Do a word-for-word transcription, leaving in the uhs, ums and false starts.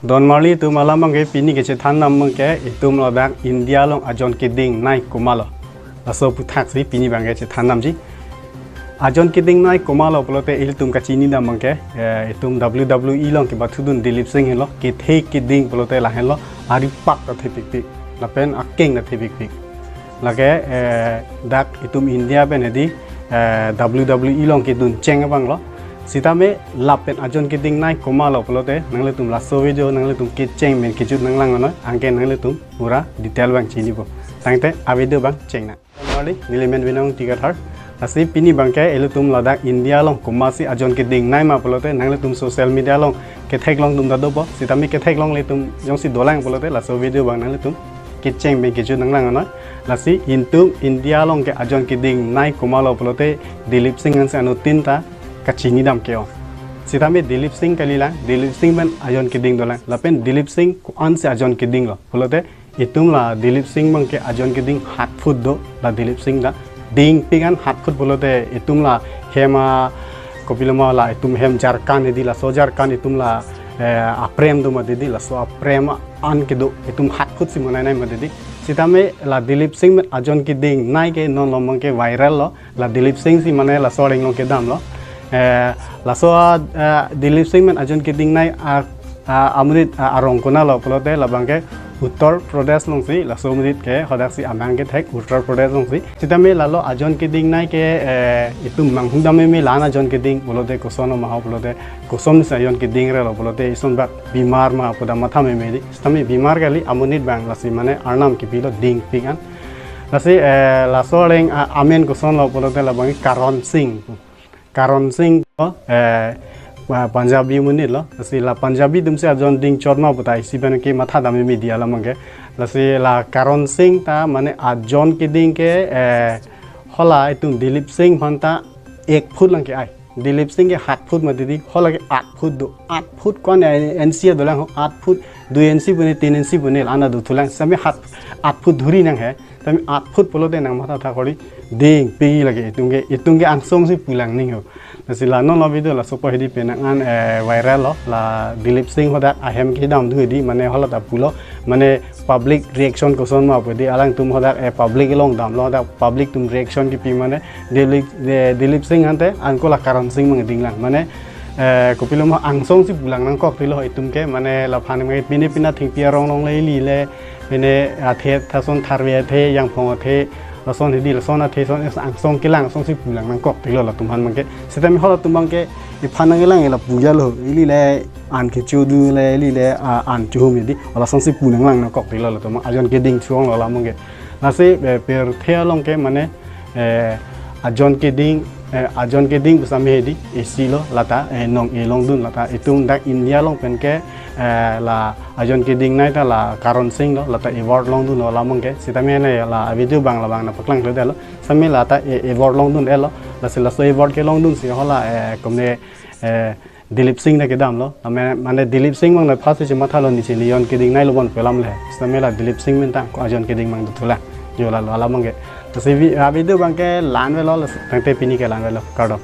Don marli atum, alam abangke pini kechethan nam abangke itum ladak India along ajon keding nei komatlo, laso aputhaksi pini abangke chethan namji. Ajon keding nei komatlo pulote ilitum kachini dam abangke, eh, itum W W E along kebathudun Dilip Singh henlo, kethe keding pulote lahenlo, aripak ta thepikpik, lapen akeng ta thepikpik. Lake, eh, dak itum India pen hedi, eh, W W E along kedun cheng abanglo. Sitame lapen ajon keding nei komatlo pulote nanglitum laso video nanglitum kecheng pen kejut nanglang anoi, anke nanglitum pura detail abang chinipo. Tangte avideo abang chengnang. Don marli, neli men Binong Tikathar. Lasi pini abangke ilitum ladak India along komatsi ajon keding nei ma pulote nanglitum social media along ketheklong atum ta dopo. Sitame ketheklongle atum jongsi dolang pulote laso video abang nanglitum kecheng pen kejut nanglang anoi. Lasi itum India along ke ajon keding nei komatlo pulote Dilip Singh ansi anuttin ta kachini dam ke-ong. Sitame Dilip Singh kalilang, Dilip Singh pen ajon keding dolang. Lapen Dilip Singh ko-ansi ajon kedinglo pulote itum la Dilip Singh abangke ajon keding hat phut do, la Dilip Singh ta dingpik an hat phut pulote itum la hem a kopiloma la itum hem Jharkhand hedi, laso Jharkhand itum la, eh, aprem do mati hedi, laso aprem an kedo itum hat phutsi monai nei mati hedi. Sitame la Dilip Singh pen ajon keding nei ke non lom abangke viral lo, la Dilip Singh si mane laso areng along kedamlo. Eh, laso, eh, Dilip Singh pen ajon keding nei a, a, amonit, a, arong konatlo pulote labangke Uttar Pradesh alongsi, laso amonit ke hadaksi amang kethek Uttar Pradesh alongsi. Sitame lalo ajon keding nei ke, eh, itum manghudam meme la-an ajon keding pulote koson ma ho pulote, kosonsi ajon kedingrelo pulote ison bak bimar ma pu ta matha meme hedi. Sitame bimar kali, amonit abang lasi mane arnam kepilo dingpik an. Lasi, eh, laso areng a, amen kosonlo pulote labang Karan Singh. Karan Singh ko, eh, pa-, Punjabi amonitlo. Lasi la Punjabi atumsi ajon ding chot ma pu ta isi pen kematha dam meme hedi alam abangke. Lasi la Karan Singh ta mane ajon keding ke, eh, hala itum Dilip Singh aphan ta ek phut lang ke-ai. Dilip Singh ke hat phut mati hedi, hala ke at phut do. At phut ko-an, eh, inch dolang ho, at phut, dui inch pu ne, tin inch pu ne, la-an ta dothulang. Sitame hat, at phut dhuri nanghe. Sitame at phut pulote nang matha tha kori dingpik lake itum ke, itum ke angsongsi pulang ning ho. Lasi la non lo video laso apot hedi penang an, eh, viral lo, la Dilip Singh hadak ahem kedam do hedi, mane hala ta pulo, mane public reaction koson ma pu hedi, alangtum hadak, eh, public along damlo, hadak public atum reaction kepi mane Dilip, eh, Dilip Singh ante anke la Karan Singh abang dinglang. Mane, eh, kopiloma angsongsi pulang nangkok tilo itum ke, mane laphan ke pine pine thengpi arong along le ili le, pine athe thason tharve athe, Yangphong athe, lason hedi lason athe son angsong kelang angsongsi pulang nangkok tilo latum aphan abangke. Sitame halatum abangke iphan nangkelang la puja lo, ili le an kecho do le, ili le, a, an chohum hedi, hala angsongsi pu nanglang nangkok tilo latum ajon keding chong lo alam abangke. Lasi, eh, pirthe along ke mane, eh, ajon keding, eh, ajon keding pusitame hedi isi lo lata, eh, nong-e longdun lata itum dak India along pen ke, eh, la ajon keding nei ta la Karan Singh lo, lata award longdunlo alam abangke. Sitame ne la video abang labang nangpaklang kledetlo. Sitame lata, eh, award longdun-etlo. Lasi laso award kelongdunsi hala, eh, kumne, eh, Dilip Singh ta kedamlo. Mane, mane Dilip Singh abang ta first si mathalo nisi ne ajon keding neilo bon pu alam le. Sitame la Dilip Singh pen ta ko ajon keding abang dothulang. Jo lalo alam abangke. Lasi vi-, a video abangke la-an avelo, lasi tangte pini ke la-an avelo. Kardom.